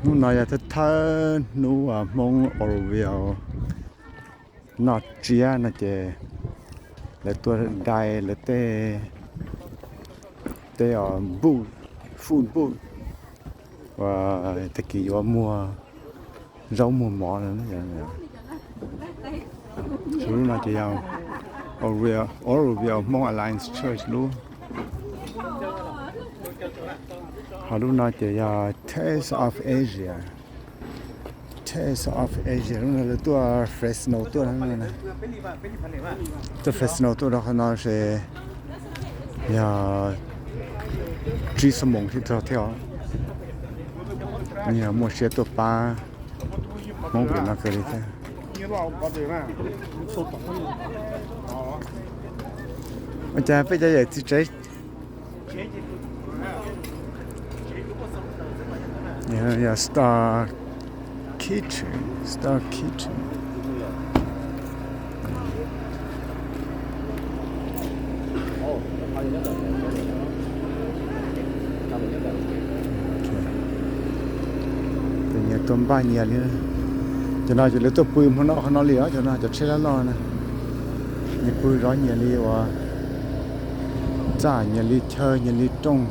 Hnub no yog thawj thawj hnub Hmoob Oroville noj tsiab no ces lawv tuaj dai lawv tej, tej food booth uas tag kis yuav muag zaub muag mov no. Lub no ces yog Oroville Hmong Alliance Church lub. Ho lub no ces yog Taste of Asia. Taste of Asia, lub no lawv tuaj Fresno tuaj, tuaj Fresno tuaj rau qhov no ces yog tsib xuab moos thiab txog thiab os. Yog muaj siab tuaj pab Hmoob pem no kawg li thiab. Ua cas peb cov yawm txiv tsev yog Star Kitchen, Star Kitchen. Ces nyias tuaj npaj nyias li. Cov no ces lawv tuaj pw hmo no qhov no li os, cov no cov tsheb laj loj na. Nyias pw zov nyias li uas txaj, nyias li chaw, nyias li rooj.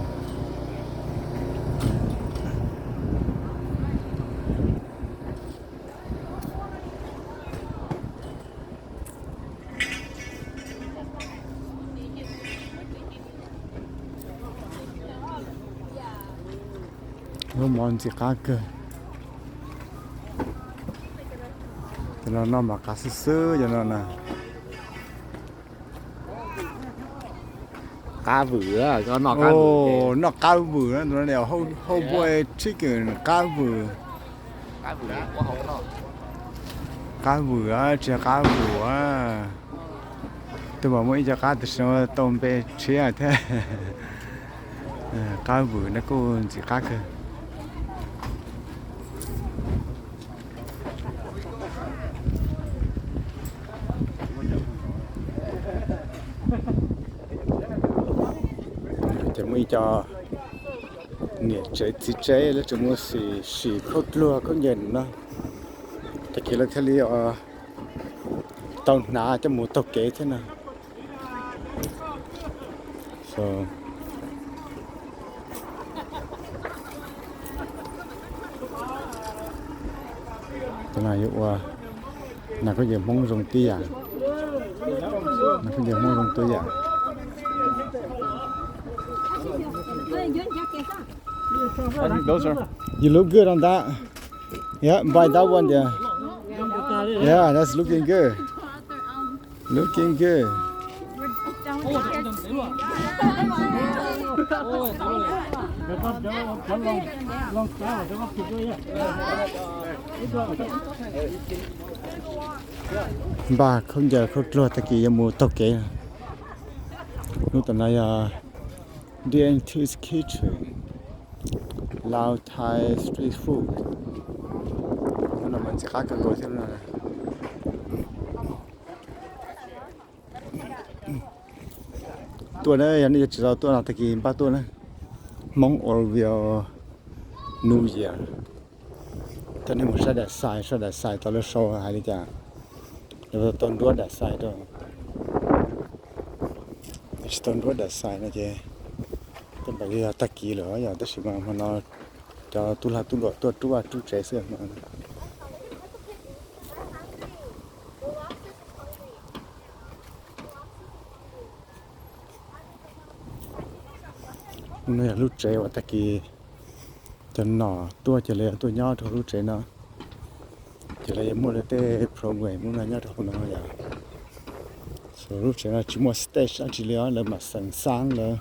Lub mov ntxim qab kawg. Cov no noj mas qab xwb xwb cov no na. Qab vwm, noj qab vwm, whole boiled chicken qab vwm. Qab vwm, tsis yog qab vwm. Twb mam muaj ib co qab tam sim no tau npe tshiab thiab. Qab vwm no kuj ntxim qab kawg. Ces muaj ib co niam tsev txiv tsev lawv tseem muaj sim sim khaub dluag khaub ncaws no. Tag kis lawv thiaj li tau hnav coj mus taug kev thiab na. Cov no yuav ua, nas khaub ncaws Hmoob zoo tib yam, nas khaub ncaws Hmoob zoo tib yam. You look good on that. Yeah, buy that one there. Yeah, that's looking good. Looking good. Npaj khaub ncaws khaub dluag tag kis yuav mus taug kev. Hnub tom no yog D and T's Kitchen, Lao Thai Street Food. Hnub no mas ntxim qab kawg nkaus thiab no. Tuaj na, yog nej yuav tsis tau tuaj no tag kis npaj tuaj na. Hmoob Oroville New Year. Coj nej mus saib daim xais, saib daim xais tau lawv sau hais li cas. Lawv tau nruab daim xais rau. Tsis tau nruab daim xais no ces tej zaum yog tag kis lawm yog, tab sis mas hmo no cov tub lag tub luam tuaj rub vaj rub tsev xwb hmo no. No yog lub tsev uas tag kis cov nom tuaj ces lawv tuaj nyob rau lub tsev no. Ces lawv yuav muaj lawv tej program ub no nyob rau hauv no yom. Lub tsev no tsis muaj stage dab tsi li os, lawv mam xeem xaab lawv.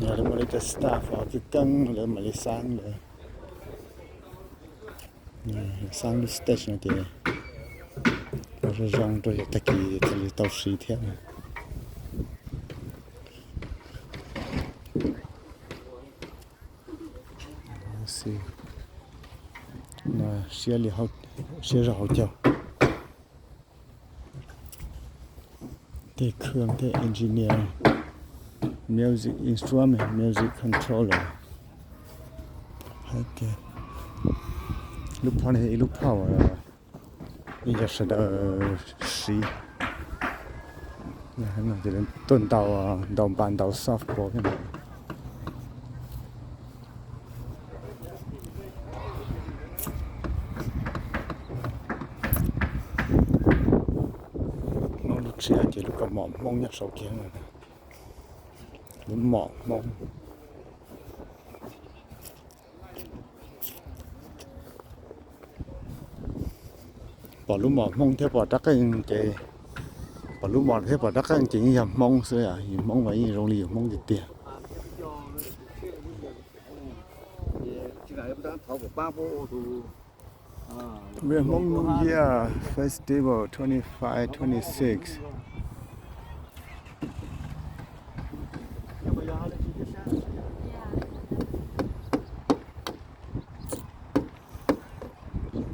Yog lawv muaj lawv cov staff keej keeb lawv mam li xaab lawv. Xaab lub stage no ces zoo zoo rau yog tag kis thiaj li tau siv thiab. Siab li, siab zog hauv caug. Tej khw, tej engineer, music instrument, music controller, hais tias Lub phab no yog ib lub phab uas yeej yog sawv daws siv, tuaj ntaus, ntaus npas ntaus softball thiab. Hmoob lub tsev ces lub kaus mom Hmoob nyob saum kiag, lub mom Hmoob. Pom lub mom Hmoob thiab pom rab qeej ces, pom lub mom thiab pom rab qeej ces yeej yog Hmoob xwb, yus Hmoob mas yeej zoo li yus Hmoob tiag tiag. Hmoob New Year Festival twenty five twenty six.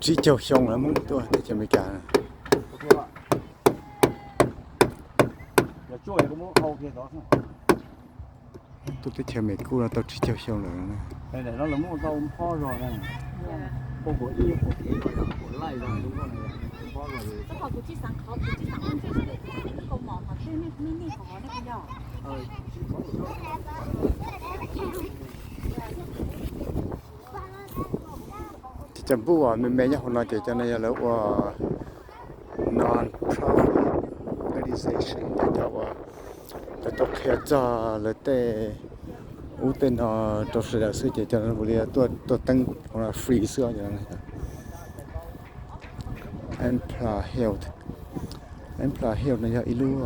Tsib caug xyoo lawm Hmoob tuaj teb chaws Amelikas. Tuaj teb chaws Amelikas no tau tsib caug xyoo lawm. Cov npuj uas me me nyob hauv no ces cov no yog lawv ua non-profit organization, ces cov uas lawv tuaj qhia txog lawv tej ub tej no rau sawv daws xwb, ces cov no li tuaj, tuaj teeb hauv no free xwb os. Ampla Health, Ampla Health no yog ib lub,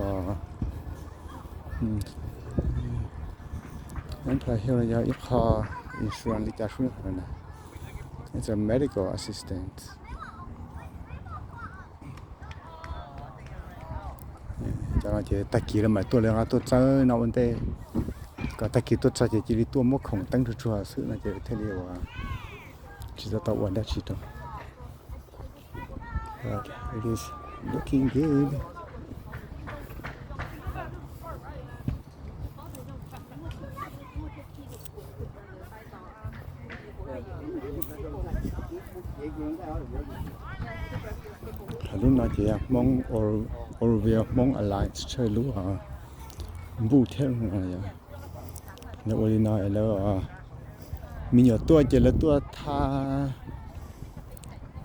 Ampla Health no yog ib qho insurance li cas sub, it's a medical assistance. Cov no ces tag kis lawv mam tuaj, lawv nqa tuaj txawb no ua ntej, kom tag kis tuaj txog ces cia li tuaj muab khoom teeb tsuag tsuag xwb no ces thiaj li ua, tsis tau tau ua dab tsi rau. But it is looking good. Lub no ces yog Hmoob, Oroville Hmong Alliance tsawg lub npuj thiab. Lawv ua li no, lawv, me nyuam tuaj ces lawv tuaj tha,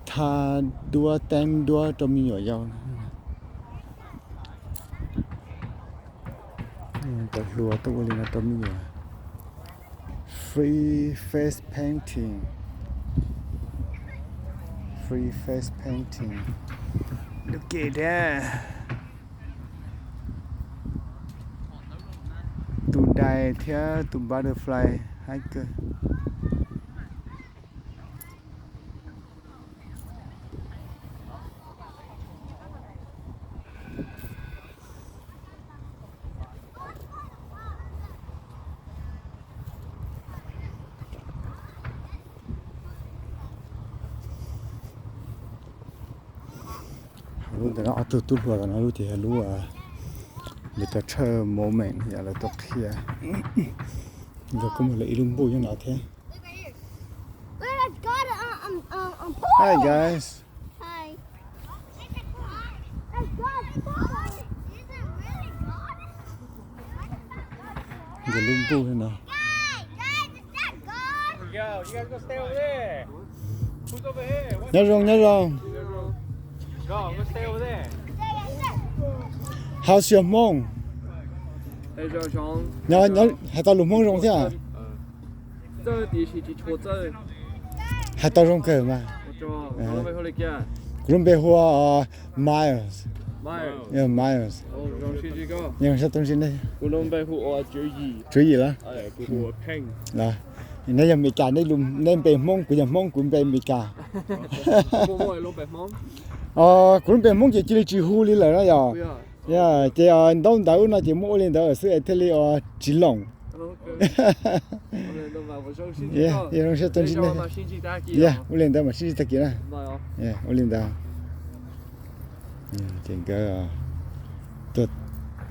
tha duab teeb duab rau me nyuam yaus. Cov hluas tuaj ua li no rau me nyuam. Free face painting. Free face painting. Look at that. Tus dais thiab tus butterfly haib kawg. Lub ntawm no ob tug tub hluas no lub ces yog lub, lawv cov tsawg moment yog lawv tuaj qhia. Nkawd kuj muaj lawv ib lub npuj nyob no thiab. Hi guys. Nkawd lub npuj no. Nyob zoo, nyob zoo. How's your Hmoob? Hais tau lus Hmoob zoo thiab. Hais tau zoo kawg mas. Kuv lub npe hu ua Miles. Miles. Sab tau ntsib nej. Tswv Yim los? Neb yog Meskas, neb npe Hmoob, kuv yog Hmoob, kuv npe Meskas. Kuv lub npe Hmoob ces cia li tsis hu li lawm na yog. Ces ntaub ntawv no ces muab ua li ntawd xwb es thiaj li tsis loos. Zoo siab tau ntsib nej. Ua li ntawd mam sib ntsib tag kis na. Ua li ntawd. Ces nkawd tuaj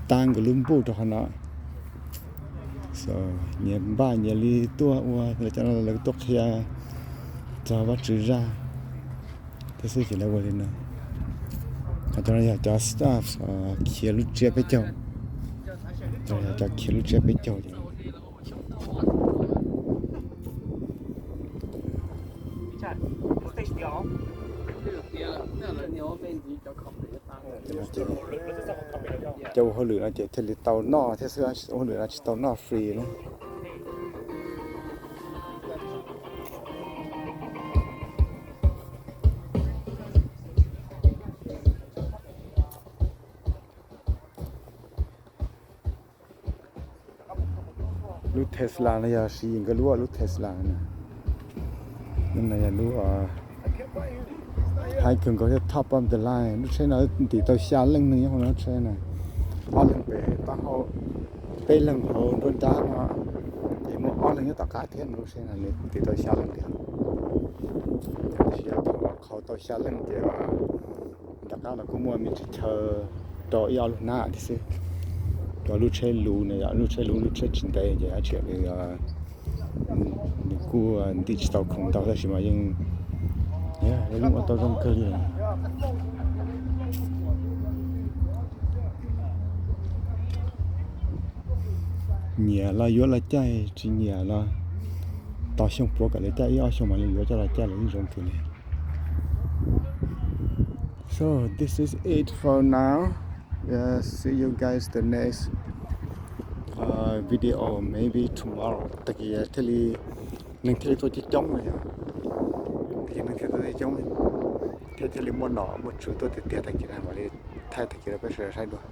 tab nkawd lub npuj rau qhov no. Nyias npaj nyias li tuaj ua, lawv cov no lawv tuaj qhia Txog Vajtswv zaj thiab xwb ces lawv ua li no. Ho cov no yog cov staff khiav lub tsiab peb caug. Cov no yog cov khiav lub tsiab peb caug. Cov ua hauj lwm no ces thiaj li tau noj thiab xwb, ua hauj lwm no tsis tau noj free na. Lub Tesla no yog siv nkawd lub, lub Tesla no. Lub no yog lub high kawg nkaus thiab top of the line. Lub tsheb no ntim tau xya leej neeg nyob hauv lub tsheb no. Ob leeg pem taub hau, peb leeg hauv nruab nrab no, ces muaj ob leeg nyob tom qab thiab. Lub tsheb no nws ntim tau xya leej thiab. Tab sis yog thaum qhau tau xya leej ces nram qab no kuj muaj me ntsis chaw rau ib ob lub hnab thiab xwb. Rau lub tsheb luv no yom, lub tsheb luv, lub tsheb tsis ntev ces dab tsi nws kuj ntim tsis tau khoom ntau tab sis mas yeej, yeej ua tau zoo kawg li. Nyiam los yuav los caij, tsis nyiam los tos xyoo puav kom lawv caij ib ob xyoo mam li yuav coj los caij los yeej zoo kawg li. So this is it for now. See you guys the next video, maybe tomorrow. Tag kis thiaj li, neeg thiaj li tuaj coob coob no yog, tag kis neeg thiaj tuaj coob coob thiab thiaj li muaj nom muaj tswv tuaj tiag tiag, tag kis na mam li thaij tag kis rau peb sawv daws saib dua.